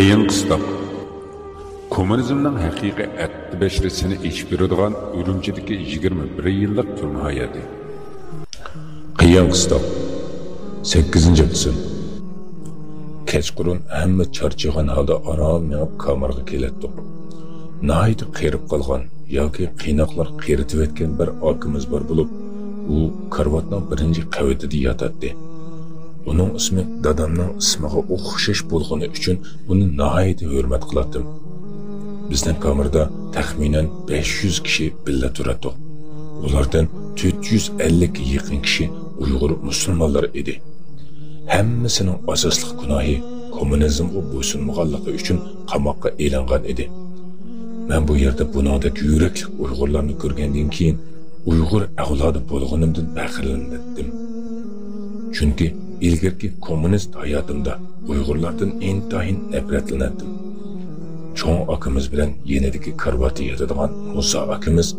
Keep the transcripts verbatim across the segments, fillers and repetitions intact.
قىيىن قىستاق. كوممۇنىزمنىڭ ھەقىقىي ئەتتە بەشىرىسىنى ئېچىپ بېرىدىغان ئۈرۈمچىدىكى يىگىرمە بىر يىللىق تۈرمە ھاياتى. قىيىن قىستاق. سەككىزىنچى قىسىم. كەچقۇرۇن ھەممە چارچىغان ھالدا ئاران مېڭىپ كامېرغا كېلەتتۇق. ناھايىتى قېرىپ قالغان ياكى قىيناقلار قېرىتىۋەتكەن بىر ئاكىمىز بار بولۇپ، ئۇ كارىۋاتنىڭ بىرىنچى قەۋىتىدە ياتاتتى. ئۇنىڭ ئىسمى دادامنىڭ ئىسمىغا ئوخشاش بولغىنى ئۈچۈن ئۇنى ناھايىتى ھۆرمەت قىلاتتىم. بىزنىڭ كامېردا تەخمىنەن بەش يۈز كىشى بىللە تۇراتتۇق. ئۇلاردىن تۆت يۈز ئەللىككە يېقىن كىشى ئۇيغۇر مۇسۇلمانلىرى ئىدى. ھەممىسىنىڭ ئاساسلىق گۇناھى كوممۇنىزمغا بويسۇنمىغانلىقى ئۈچۈن قاماققا ئېلىنغان ئىدى. مەن بۇ يەردە بۇنىڭدەك يۈرەكلىك ئۇيغۇرلارنى كۆرگەندىن كېيىن، ئۇيغۇر ئەۋلادى بولغىنىمدىن پەخىرلىنەتتىم. چۈنكى ئىلگىرىكى كوممۇنىست ھاياتىمدا ئۇيغۇرلاردىن ئىنتايىن نەپرەتلىنەتتىم. چوڭ ئاكىمىز بىلەن يېنىدىكى كارىۋاتتا ياتىدىغان مۇسا ئاكىمىز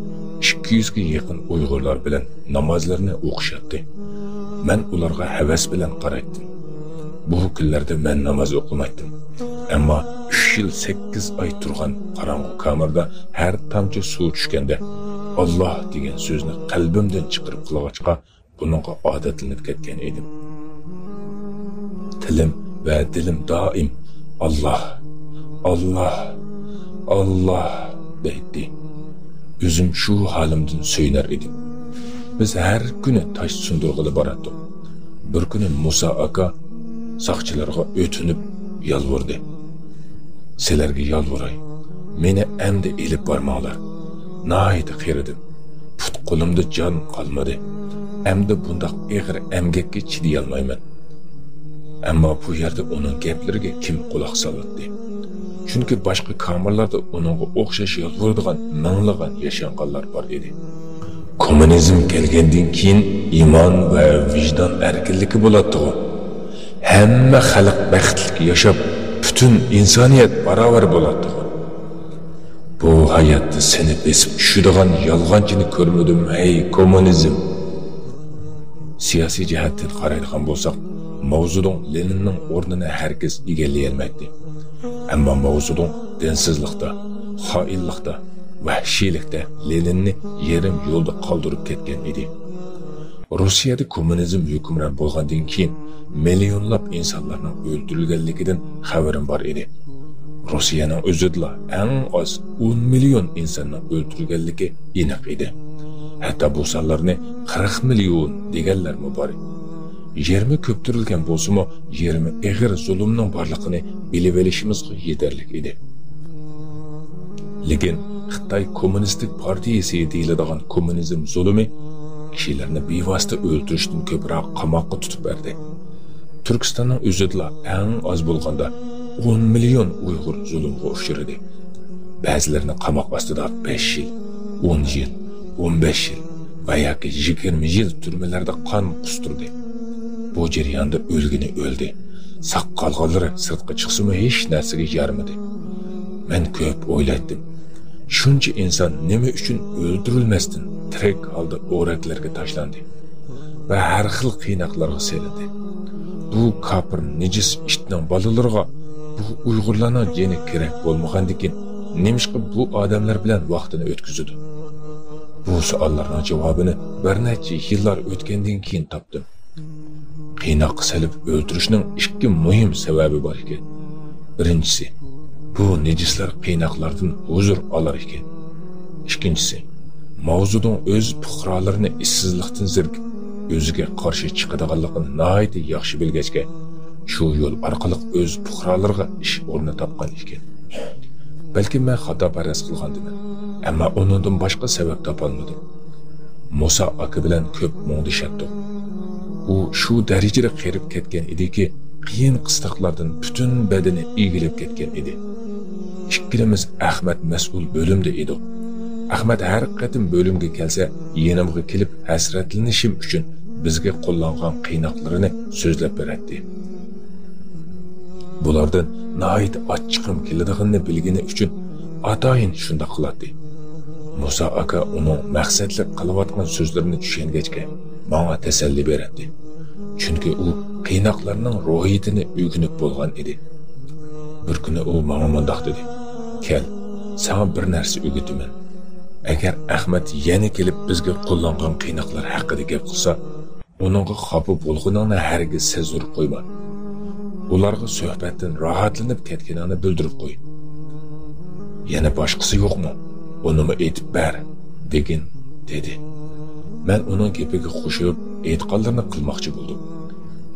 ئىككى يۈزگە يېقىن ئۇيغۇرلار بىلەن نامازلىرىنى ئوقۇشاتتى. مەن ئۇلارغا ھەۋەس بىلەن قارايتتىم. بۇ كۈنلەردە مەن ناماز ئوقۇمايتتىم. ئەمما ئۈچ يىل سەككىز ئاي تۇرغان قاراڭغۇ كامېردا ھەر تامچە سۇ چۈشكەندە، «ئاللا» دېگەن سۆزنى قەلبىمدىن چىقىرىپ قىلغاچقا، بۇنىڭغا ئادەتلىنىپ كەتكەن ئىدىم. تىلىم ۋە دىلىم دائىم، «ئاللا، ئاللا، ئاللا» دەيتتى. ئۆزۈم شۇ ھالىمدىن سۆيۈنەر ئىدىم. بىز ھەر كۈنى تاش سۇندۇرغىلى باراتتۇق. بىر كۈنى مۇسا ئاكا ساقچىلارغا ئۆتۈنۈپ يالۋۇردى. «سىلەرگە يالۋۇراي، مېنى ئەمدى ئېلىپ بارماڭلار. ناھايىتى قېرىدىم. پۇت-قولۇمدا جان قالمىدى. ئەمدى بۇنداق ئېغىر ئەمگەككە چىدىيالمايمەن.» ئەمما بۇ يەردە ئۇنىڭ گەپلىرىگە كىم قۇلاق سالاتتى؟ چۈنكى باشقا كامېرلاردا ئۇنىڭغا ئوخشاش يالۋۇرىدىغان مىڭلىغان ياشانغانلار بار ئىدى. كوممۇنىزم كەلگەندىن كېيىن ئىمان ۋە ۋىجدان ئەركىنلىكى بولاتتىغۇ؟ ھەممە خەلق بەختلىك ياشاپ، پۈتۈن ئىنسانىيەت باراۋەر بولاتتىغۇ؟ بۇ ھاياتتا سېنى بېسىپ چۈشىدىغان يالغانچىنى كۆرمىدىم، ھەي كوممۇنىزم! سىياسىي جەھەتتىن قارايدىغان بولساق، ماۋزېدۇڭ لېنىننىڭ ئورنىنى ھەرگىز ئىگىلىيەلمەيتتى. ئەمما ماۋزېدۇڭ دىنسىزلىقتا، خائىنلىقتا، ۋەھشىيلىكتە لېنىننى يېرىم يولدا قالدۇرۇپ كەتكەن ئىدى. روسىيەدە كوممۇنىزم ھۆكۈمران بولغاندىن كېيىن، مىليونلاپ ئىنسانلارنىڭ ئۆلتۈرۈلگەنلىكىدىن خەۋىرىم بار ئىدى. روسىيەنىڭ ئۆزىدىلا ئەڭ ئاز ئون مىليون ئىنساننىڭ ئۆلتۈرۈلگەنلىكى ئېنىق ئىدى. ھەتتا بۇ سانلارنى قىرىق مىليون دېگەنلەرمۇ بار. يېرىمى كۆپتۈرۈلگەن بولسىمۇ، يېرىمى ئېغىر زۇلۇمنىڭ بارلىقىنى بىلىۋېلىشىمىزغا يېتەرلىك ئىدى. لېكىن خىتاي كوممۇنىستىك پارتىيىسى دېيىلىدىغان كوممۇنىزم زۇلۇمى كىشىلەرنى بىۋاسىتە ئۆلتۈرۈشتىن كۆپرەك قاماققا تۇتۇپ بەردى. تۈركىستاننىڭ ئۆزىدىلا ئەڭ ئاز بولغاندا ئون مىليون ئۇيغۇر زۇلۇمغا ئۇچرىدى. بەزىلىرىنى قاماق ئاستىدا بەش يىل، ئون يىل، ئون بەش يىل ۋە ياكى يىگىرمە يىل تۈرمىلەردە قان قۇستۇردى. بۇ جەرياندا ئۆلگىنى ئۆلدى. ساق قالغانلىرى سىرتقا چىقسىمۇ ھېچ نەرسىگە يارىمىدى. مەن كۆپ ئويلايتتىم. شۇنچە ئىنسان نېمە ئۈچۈن ئۆلتۈرۈلمەستىن تىرىك ھالدا ئورەكلەرگە تاشلاندى ۋە ھەر خىل قىيناقلارغا سېلىندى؟ بۇ كاپىر نىجىس ئىتنىڭ بالىلىرىغا بۇ ئۇيغۇرلارنىڭ جېنى كېرەك بولمىغاندىكىن، نېمىشقا بۇ ئادەملەر بىلەن ۋاقتىنى ئۆتكۈزىدۇ؟ بۇ سوئاللارنىڭ جاۋابىنى بىر نەچچە يىللار ئۆتكەندىن كېيىن تاپتىم. قىيناققا سېلىپ ئۆلتۈرۈشنىڭ ئىككى مۇھىم سەۋەبى بار ئىكەن. بىرىنچىسى، بۇ نىجىسلار قىيناقلاردىن ھۇزۇر ئالار ئىكەن. ئىككىنچىسى، ماۋزېدۇڭ ئۆز پۇقرالىرىنى ئىشسىزلىقتىن زېرىكىپ، ئۆزىگە قارشى چىقىدىغانلىقىنى ناھايىتى ياخشى بىلگەچكە، شۇ يول ئارقىلىق ئۆز پۇقرالىرىغا ئىش ئورنى تاپقان ئىكەن. بەلكىم مەن خاتا پەرەز قىلغاندىمەن، ئەمما ئۇنىڭدىن باشقا سەۋەب تاپالمىدىم. مۇسا ئاكا بىلەن كۆپ مۇڭدىشاتتۇق. ئۇ شۇ دەرىجىدە قېرىپ كەتكەن ئىدىكى، قىيىن قىستاقلاردىن پۈتۈن بەدىنى ئېگىلىپ كەتكەن ئىدى. ئىككىلىمىز ئەخمەت مەسئۇل بۆلۈمدە ئىدۇق. ئەخمەت ھەر قېتىم بۆلۈمگە كەلسە، يېنىمغا كېلىپ ھەسرەتلىنىشىم ئۈچۈن بىزگە قوللانغان قىيناقلىرىنى سۆزلەپ بېرەتتى. بۇلاردىن ناھايىتى ئاچچىقىم كېلىدىغىنىنى بىلگىنى ئۈچۈن ئاتايىن شۇنداق قىلاتتى. مۇسا ئاكا ئۇنىڭ مەقسەتلىك قىلىۋاتقان سۆزلىرىنى چۈشەنگەچكە، ماڭا تەسەللى بېرەتتى. چۈنكى ئۇ قىيناقلارنىڭ روھىيىتىنى ئۆگىنىپ بولغان ئىدى. بىر كۈنى ئۇ ماڭا مۇنداق دېدى: «كەل، ساڭا بىر نەرسە ئۆگىتىمەن. ئەگەر ئەخمەت يەنە كېلىپ بىزگە قوللانغان قىيناقلار ھەققىدە گەپ قىلسا، ئۇنىڭغا خاپا بولغىنىڭنى ھەرگىز سەزدۈرۈپ قويما. ئۇلارغا سۆھبەتتىن راھەتلىنىپ كەتكىنىڭنى بىلدۈرۈپ قوي. يەنە باشقىسى يوقمۇ؟ ئۇنىمۇ ئېيتىپ بەر» دېگىن، دېدى. مەن ئۇنىڭ گېپىگە قوشۇلۇپ، ئېيتقانلىرىنى قىلماقچى بولدۇم.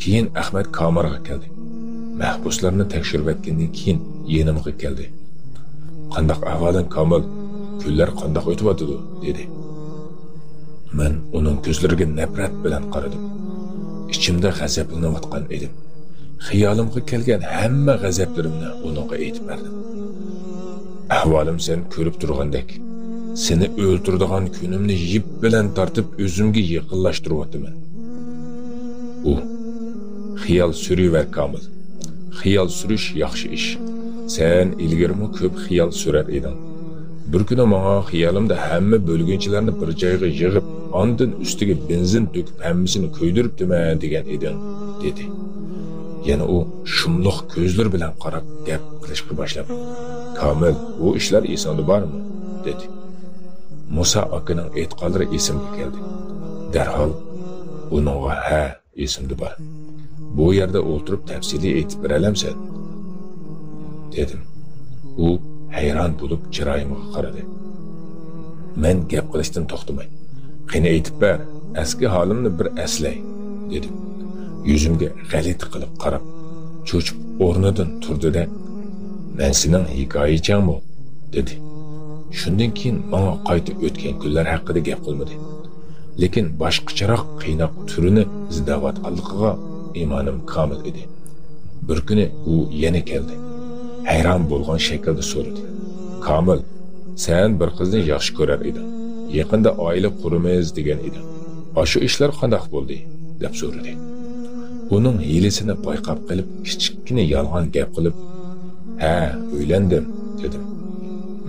كېيىن ئەخمەت كامېرغا كەلدى. مەھبۇسلارنى تەكشۈرۈۋەتكەندىن كېيىن يېنىمغا كەلدى. «قانداق ئەھۋالىڭ، كامىل؟ كۈنلەر قانداق ئۆتۈۋاتىدۇ؟» دېدى. مەن ئۇنىڭ كۆزلىرىگە نەپرەت بىلەن قارىدىم. ئىچىمدە غەزەپلىنىۋاتقان ئىدىم. خىيالىمغا كەلگەن ھەممە غەزەپلىرىمنى ئۇنىڭغا ئېيتىپ بەردىم. «ئەھۋالىم سەن كۆرۈپ تۇرغاندەك. سېنى ئۆلتۈرىدىغان كۈنۈمنى يىپ بىلەن تارتىپ ئۆزۈمگە يېقىنلاشتۇرۇۋاتىمەن.» ئۇ: «خىيال سۈرۈۋەر، كامىل. خىيال سۈرۈش ياخشى ئىش. سەن ئىلگىرىمۇ كۆپ خىيال سۈرەر ئىدىڭ. بىر كۈنى ماڭا خىيالىمدا ھەممە بۆلگۈنچىلەرنى بىر جايغا يىغىپ، ئاندىن ئۈستىگە بېنزىن تۆكۈپ، ھەممىسىنى كۆيدۈرۈپتىمەن دېگەن ئىدىڭ» دېدى. يەنە ئۇ شۇملۇق كۆزلىرى بىلەن قاراپ گەپ قىلىشقا باشلاپ: «كامىل، ئۇ ئىشلار ئېسىڭدە بارمۇ؟» دېدى. مۇسا ئاكىنىڭ ئېيتقانلىرى ئېسىمگە كەلدى. دەرھال ئۇنىڭغا: «ھە، ئېسىمدە بار. بۇ يەردە ئولتۇرۇپ تەپسىلىي ئېيتىپ بېرەلەمسەن؟» دېدىم. ئۇ ھەيران بولۇپ چىرايىمغا قارىدى. مەن گەپ قىلىشتىن توختىماي: «قېنى ئېيتىپ بەر، ئەسكى ھالىمنى بىر ئەسلەي» دېدىم. يۈزۈمگە غەلىتە قىلىپ قاراپ، چۆچۈپ ئورنىدىن تۇردى-دە: «مەن سېنىڭ ھېكايىچىڭمۇ؟» دېدى. شۇندىن كېيىن ماڭا قايتا ئۆتكەن كۈنلەر ھەققىدە گەپ قىلمىدى. لېكىن باشقىچىراق قىيناق تۈرىنى ئىزدەۋاتقانلىقىغا ئىمانىم كامىل ئىدى. بىر كۈنى ئۇ يەنە كەلدى. ھەيران بولغان شەكىلدە سورىدى: «كامىل، سەن بىر قىزنى ياخشى كۆرەر ئىدىڭ. يېقىندا ئائىلە قۇرىمىز دېگەن ئىدىڭ. ئاشۇ ئىشلار قانداق بولدى؟» دەپ سورىدى. ئۇنىڭ ھىيلىسىنى بايقاپ قېلىپ، كىچىككىنە يالغان گەپ قىلىپ: «ھە، ئۆيلەندىم» دېدىم.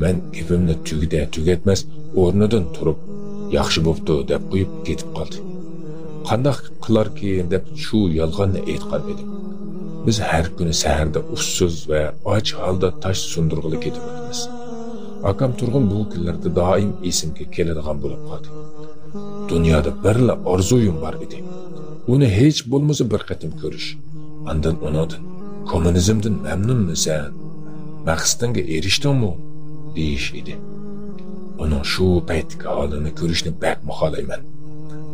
مەن گېپىمنى تۈگىتە-تۈگەتمەس ئورنىدىن تۇرۇپ، «ياخشى بوپتۇ» دەپ قويۇپ كېتىپ قالدى. قانداق قىلاركىن دەپ شۇ يالغاننى ئېيتقان ئىدىم. بىز ھەر كۈنى سەھەردە ئۇسسۇز ۋە ئاچ ھالدا تاش سۇندۇرغىلى كېتىۋاتىمىز. ئاكام تۇرغۇن بۇ كۈنلەردە دائىم ئېسىمگە كېلىدىغان بولۇپ قالدى. دۇنيادا بىرلا ئارزۇيۇم بار ئىدى. ئۇنى ھېچ بولمىسا بىر قېتىم كۆرۈش. ئاندىن ئۇنىڭدىن: «كوممۇنىزمدىن مەمنۇنمۇ سەن؟ مەقسىتىڭگە ئېرىشتىڭمۇ؟» دېيىش ئىدى. ئۇنىڭ شۇ پەيتتىكى ھالىنى كۆرۈشنى بەكمۇ خالايمەن.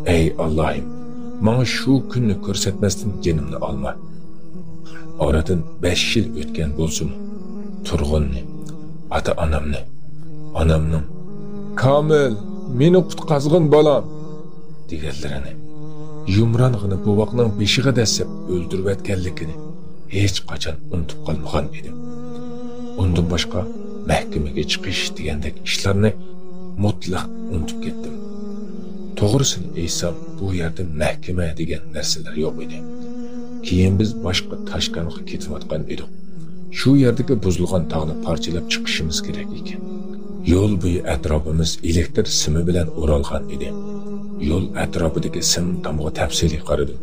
ئەي ئاللاھىم، ماڭا شۇ كۈننى كۆرسەتمەستىن جېنىمنى ئالما. ئارىدىن بەش يىل ئۆتكەن بولسىمۇ، تۇرغۇننى، ئاتا-ئانامنى، ئانامنىڭ «كامىل، مېنى قۇتقازغىن بالام» دېگەنلىرىنى، يۇمرانغىنى بوۋاقنىڭ بېشىغا دەسسەپ ئۆلتۈرۈۋەتكەنلىكىنى ھېچقاچان ئۇنتۇپ قالمىغان ئىدىم. ئۇندىن باشقا مەھكىمىگە چىقىش دېگەندەك ئىشلارنى مۇتلەق ئۇنتۇپ كەتتىم. توغرىسىنى ئېيتسام، بۇ يەردە مەھكىمە دېگەن نەرسىلەر يوق ئىدى. كېيىن بىز باشقا تاشكەنتقا كېتىۋاتقان ئىدۇق. شۇ يەردىكى بۇزۇلغان تاغنى پارچىلاپ چىقىشىمىز كېرەك ئىكەن. يول بويى ئەتراپىمىز ئېلېكتىر سىمى بىلەن ئورالغان ئىدى. يول ئەتراپىدىكى سىم تامغا تەپسىلىي قارىدىم.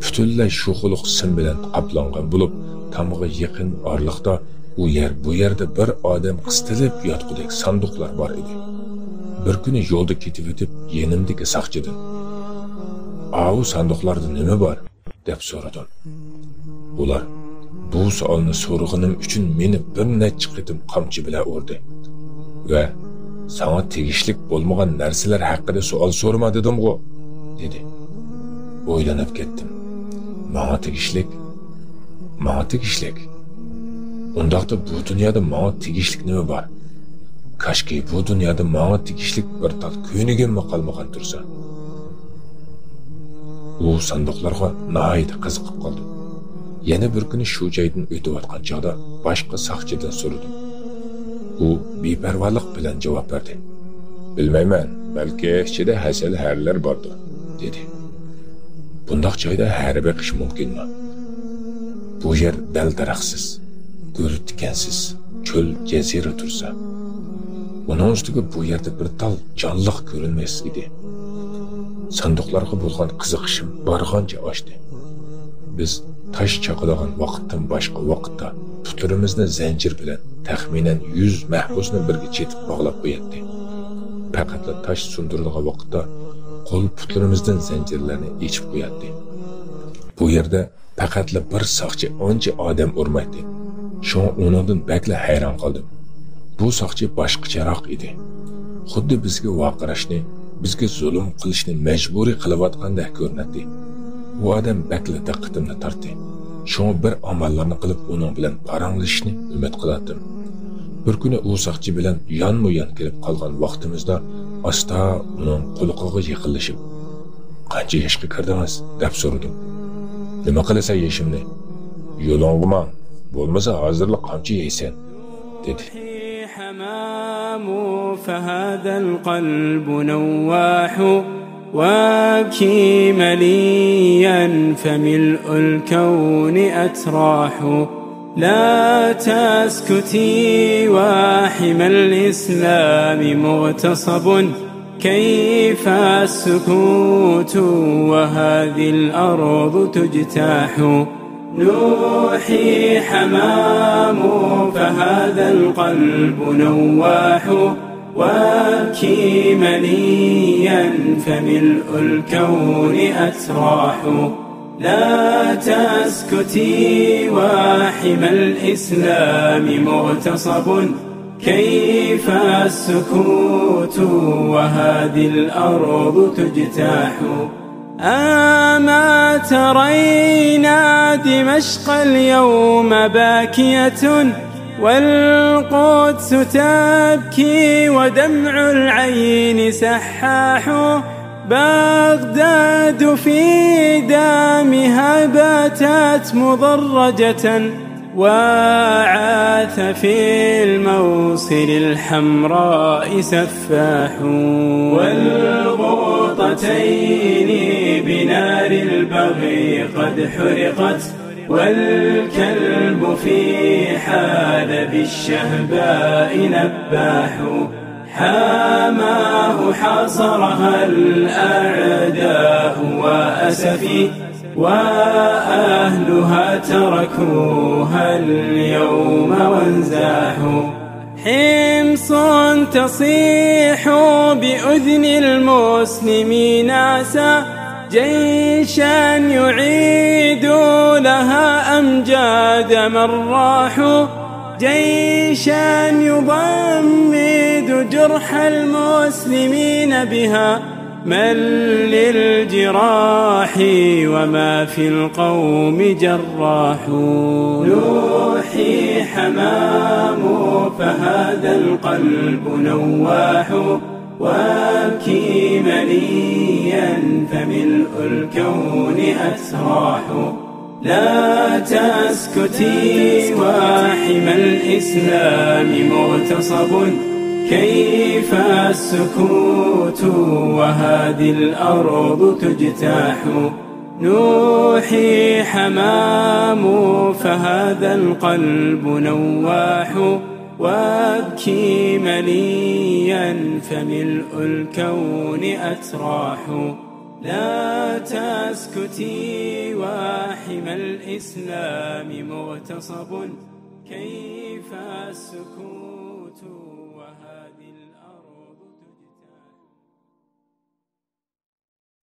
پۈتۈنلەي شوخلۇق سىم بىلەن قاپلانغان بولۇپ، تامغا يېقىن ئارىلىقتا ئۇ يەر بۇ يەردە بىر ئادەم قىستىلىپ ياتقۇدەك ساندۇقلار بار ئىدى. بىر كۈنى يولدا كېتىۋېتىپ، يېنىمدىكى ساقچىدىن: «ئاۋۇ ساندۇقلاردا نېمە بار؟» دەپ سورىدىم. ئۇلار بۇ سوئالنى سورىغىنىم ئۈچۈن مېنى بىر نەچچە قېتىم قامچا بىلەن ئۇردى ۋە «ساڭا تېگىشلىك بولمىغان نەرسىلەر ھەققىدە سوئال سورىما دېدىمغۇ؟» دېدى. ئويلىنىپ كەتتىم. ماڭا تېگىشلىك؟ ماڭا تېگىشلىك؟ ئۇنداقتا بۇ دۇنيادا ماڭا تېگىشلىك نېمە بار؟ كاشكى بۇ دۇنيادا ماڭا تېگىشلىك بىر تال كۆينىگىممۇ قالمىغان تۇرسا. ئۇ ساندۇقلارغا ناھايىتى قىزىقىپ قالدىم. يەنە بىر كۈنى شۇ جايدىن ئۆتۈۋاتقان چاغدا باشقا ساقچىدىن سورىدىم. ئۇ بىپەرۋالىق بىلەن جاۋاب بەردى. «بىلمەيمەن، بەلكى ئىچىدە ھەسەل ھەرىلەر باردۇ» دېدى. بۇنداق جايدا ھەرە بېقىش مۇمكىنمۇ؟ بۇ يەر دەل-دەرەخسىز، گۈل-تىكەنسىز، چۆل جەزىرە تۇرسا. ئۇنىڭ ئۈستىگە بۇ يەردە بىر تال جانلىق كۆرۈنمەس ئىدى. ساندۇقلارغا بولغان قىزىقىشىم بارغانچە ئاشتى. بىز تاش چاقىدىغان ۋاقىتتىن باشقا ۋاقىتتا پۇتلىرىمىزنى زەنجىر بىلەن تەخمىنەن يۈز مەھبۇسنى بىرگە چېتىپ باغلاپ قوياتتى. پەقەتلا تاش سۇندۇرۇلغان ۋاقىتتا قول پۇتلىرىمىزدىن زەنجىرلەرنى ئېچىپ قوياتتى. بۇ يەردە پەقەتلا بىر ساقچى ئانچە ئادەم ئۇرمايتتى. شۇڭا ئۇنىڭدىن بەكلا ھەيران قالدىم. بۇ ساقچى باشقىچىراق ئىدى. خۇددى بىزگە ۋارقىراشنى، بىزگە زۇلۇم قىلىشنى مەجبۇرىي قىلىۋاتقاندەك كۆرۈنەتتى. ئۇ ئادەم بەكلا دىققىتىمنى تارتتى. شۇڭا بىر ئاماللارنى قىلىپ ئۇنىڭ بىلەن پاراڭلىشىشنى ئۈمىد قىلاتتىم. بىر كۈنى ئۇ ساقچى بىلەن يانمۇ يان كېلىپ قالغان ۋاقتىمىزدا ئاستا ئۇنىڭ قۇلىقىغا يېقىنلىشىپ، «قانچە ياشقا كىردىڭىز؟» دەپ سورىدىم. «نېمە قىلىسەن يېشىمنى؟ يولۇڭغا ماڭ، بولمىسا ھازىرلا قامچا يەيسەن» دېدى. حمام فهذا القلب نواح، وابكي مليا فملء الكون أتراح. لا تسكتي واحم الإسلام مغتصب، كيف السكوت وهذه الأرض تجتاح؟ نوحي حمام فهذا القلب نواح، وابكي مليا فملء الكون أتراح. لا تسكتي واحم الإسلام مغتصب، كيف السكوت وهذه الأرض تجتاح؟ أما ترين دمشق اليوم باكية، والقدس تبكي ودمع العين سحاح. بغداد في دامها باتت مضرجة، وعاث في الموصل الحمراء سفاح. والغوطتين بنار البغي قد حرقت، والكلب في حلب الشهباء نباح. حماه حاصرها الأعداء وأسفي، وأهلها تركوها اليوم وانزاحوا. حمص تصيح بأذن المسلمين عسى جيشا يعيد لها أمجاد من راحوا، جيشا يضمد جرح المسلمين بها، من للجراح وما في القوم جراح. نوحي حمام فهذا القلب نواح، وابكي مليا فملء الكون أتراح. لا تسكتي واحم الإسلام مغتصب، كيف السكوت وهذه الأرض تجتاح؟ نوحي حمام فهذا القلب نواح، وابكي مليا فملء الكون أتراح. لا تسكتي واحم الإسلام مغتصب، كيف السكوت؟